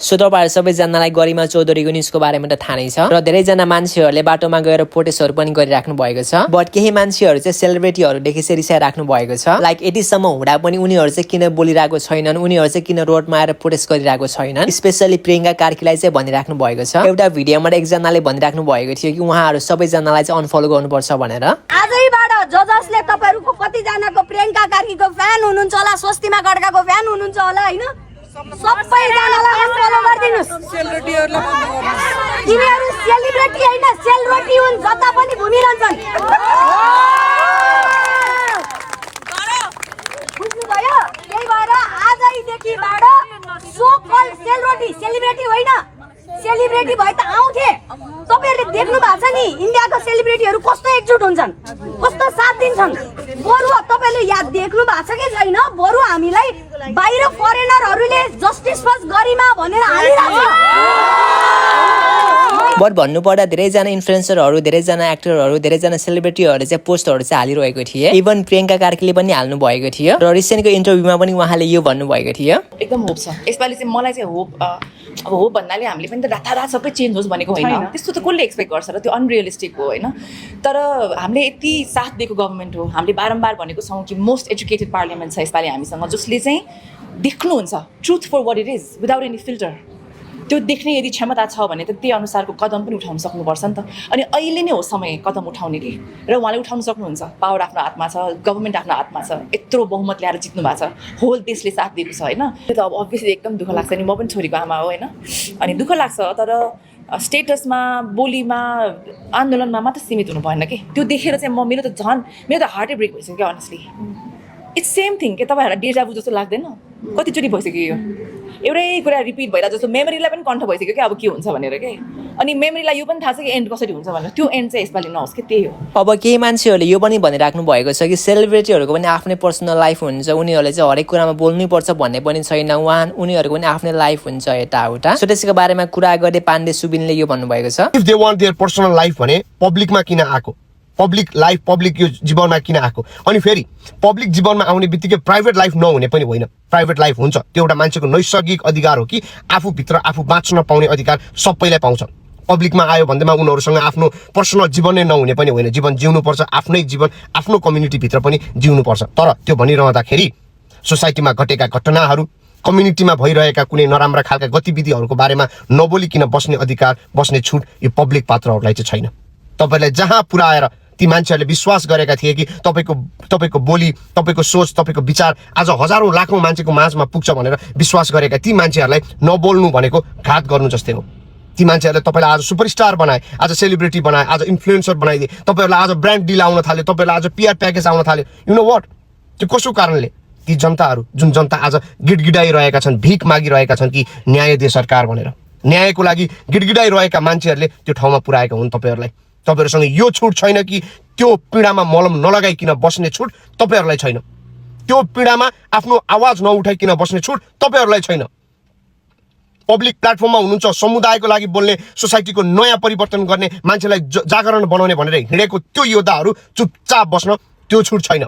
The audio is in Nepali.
सो तपाईहरु सबैजनालाई गरिमा चौधरीको न्यूजको बारेमा त थाहा नै छ र धेरैजना मान्छेहरूले बाटोमा गएर प्रोटेस्टहरु पनि गरिराख्नु भएको छ बट केही मान्छेहरू चाहिँ सेलिब्रिटीहरु देखेपछि रिसाइराख्नु भएको छ लाइक यतिसम्म हुँदा पनि उनीहरु चाहिँ किन बोलिरहेको छैनन् उनीहरु चाहिँ किन रोडमा आएर प्रोटेस्ट गरिरहेको छैनन् स्पेशली प्रियंका कार्कीलाई चाहिँ भनिराख्नु भएको छ एउटा भिडियोमा एकजनाले भनिराख्नु भएको थियो कि उहाँहरु सबैजनालाई चाहिँ अनफलो गर्नुपर्छ भनेर आजैबाट जजसले तपाईहरुको कति जनाको प्रियंका कार्कीको फ्यान हुनुहुन्छ होला स्वस्तिमा गड्काको फ्यान हुनुहुन्छ होला हैन सबै जनालाई अनफलो गर्दिनुस् तिनीहरु सेलिब्रिटी हैन सेलरोटी हुन् जता पनि घुमिरहन्छन् बुझ्नुभयो त्यही भएर आजैदेखिबाट सो कल सेलरोटी सेलिब्रिटी होइन सेलिब्रिटी भए त आउँथे तपाईहरुले देख्नु भएको छ नि इन्डियाको सेलिब्रिटीहरु कस्तो एकजुट हुन्छन् कस्तो साथ दिन्छन् बरु तपाईले याद देख्नु भएको छ कि छैन बरु हामीलाई बाहिर फरेनरहरुले जस्टिस फर गरिमा भनेर हालिरहेको बट भन्नुपर्दा धेरैजना इन्फ्लुएन्सरहरु धेरैजना एक्टरहरु धेरैजना सेलिब्रिटीहरुले चाहिँ पोस्टहरु चाहिँ हालिरहेको थिए इभन प्रियंका कार्कीले पनि हाल्नु भएको थियो र रिसेन्टको इन्टरभ्युमा पनि उहाँले यो भन्नु भएको थियो एकदम होप छ यसपालि चाहिँ मलाई चाहिँ होप अब होप भन्नाले हामीले पनि त रातारात सबै चेन्ज होस् भनेको होइन त्यस्तो त कसले एक्सपेक्ट गर्छ र त्यो अनरियलिस्टिक हो होइन तर हामीले यति साथ दिएको गभर्नमेन्ट हो हामीले बारम्बार भनेको छौँ कि मोस्ट एजुकेटेड पार्लियामेन्ट छ यसपालि हामीसँग जसले चाहिँ देख्नुहुन्छ truth for what it is without any filter त्यो देख्ने यदि क्षमता छ भने त त्यही अनुसारको कदम पनि उठाउन सक्नुपर्छ नि त अनि अहिले नै हो समय कदम उठाउने कि र उहाँले उठाउन सक्नुहुन्छ पावर आफ्नो हातमा छ गभर्नमेन्ट आफ्नो हातमा छ यत्रो बहुमत ल्याएर जित्नु भएको छ होल देशले साथ दिएको छ होइन त्यो त अब अभियसली एकदम दुःख लाग्छ नि म पनि छोरीको आमा हो होइन अनि दुःख लाग्छ तर स्टेटसमा बोलीमा आन्दोलनमा मात्र सीमित हुनु भएन कि त्यो देखेर चाहिँ मेरो त हार्टै ब्रेक भइसक्यो क्या अनेस्टली इट्स सेम थिङ के तपाईँहरूलाई डेजाभु जस्तो लाग्दैन कतिचोटि भइसक्यो यो एउटै कुरा रिपिट भइरहेको जस्तो मेमोरीलाई पनि कन्ठ भइसक्यो क्या अब के हुन्छ भनेर के अनि मेमोरीलाई यो पनि थाहा छ कि एन्ड कसरी हुन्छ भनेर त्यो एन्ड चाहिँ यसपालि नहोस् कि त्यही हो अब केही मान्छेहरूले यो पनि भनिराख्नु भएको छ कि सेलिब्रिटीहरूको पनि आफ्नै पर्सनल लाइफ हुन्छ उनीहरूले चाहिँ हरेक कुरामा बोल्नै पर्छ भन्ने पनि छैन उनीहरूको पनि आफ्नै लाइफ हुन्छ यताउता सो त्यसको बारेमा कुरा गर्दै पाण्डे सुबिनले यो भन्नुभएको छ if they want their personal life भने पब्लिकमा किन आएको पब्लिक लाइफ पब्लिक यो जीवनमा किन आएको अनि फेरि पब्लिक जीवनमा आउने बित्तिकै प्राइभेट लाइफ नहुने पनि होइन प्राइभेट लाइफ हुन्छ त्यो एउटा मान्छेको नैसर्गिक अधिकार हो कि आफूभित्र आफू बाँच्न पाउने अधिकार सबैलाई पाउँछ पब्लिकमा आयो भन्दैमा उनीहरूसँग आफ्नो पर्सनल जीवन नै नहुने पनि होइन जीवन जिउनुपर्छ आफ्नै जीवन आफ्नो कम्युनिटीभित्र पनि जिउनुपर्छ तर त्यो भनिरहँदाखेरि सोसाइटीमा घटेका घटनाहरू कम्युनिटीमा भइरहेका कुनै नराम्रा खालका गतिविधिहरूको बारेमा नबोलिकन बस्ने अधिकार बस्ने छुट यो पब्लिक पात्रहरूलाई चाहिँ छैन तपाईलाई जहाँ पुर्याएर ती मान्छेहरूले विश्वास गरेका थिए कि तपाईको बोली तपाईको सोच तपाईको विचार आज हजारौं लाखौं मान्छेको माझमा पुग्छ भनेर विश्वास गरेका ती मान्छेहरूलाई नबोल्नु भनेको घात गर्नु जस्तै हो ती मान्छेहरूले तपाईलाई आज सुपरस्टार बनाए आज सेलिब्रिटी बनाए आज इन्फ्लुएन्सर बनाइदिए तपाईहरुलाई आज ब्रान्ड डिल आउन थाल्यो तपाईहरुलाई आज पीआर प्याकेज आउन थाल्यो यु नो व्हाट त्यो कसो कारणले ती जनताहरू जुन जनता आज गिडगिडाइरहेका छन् भिख मागिरहेका छन् कि न्याय दे सरकार भनेर न्यायको लागि गिडगिडाइरहेका मान्छेहरूले त्यो ठाउँमा पुर्याएका हुन् तपाईहरुलाई तपाईहरुसँग यो छुट छैन कि त्यो पीडामा मलम नलगाइकन बस्ने छुट तपाईहरुलाई छैन त्यो पीडामा आफ्नो आवाज नउठाइकन बस्ने छुट तपाईहरुलाई छैन पब्लिक प्लेटफर्ममा हुनुहुन्छ समुदायको लागि बोल्ने सोसाइटीको नयाँ परिवर्तन गर्ने मान्छेलाई जागरण बनाउने भनेर हिँडेको त्यो योद्धाहरू चुपचाप बस्न त्यो छुट छैन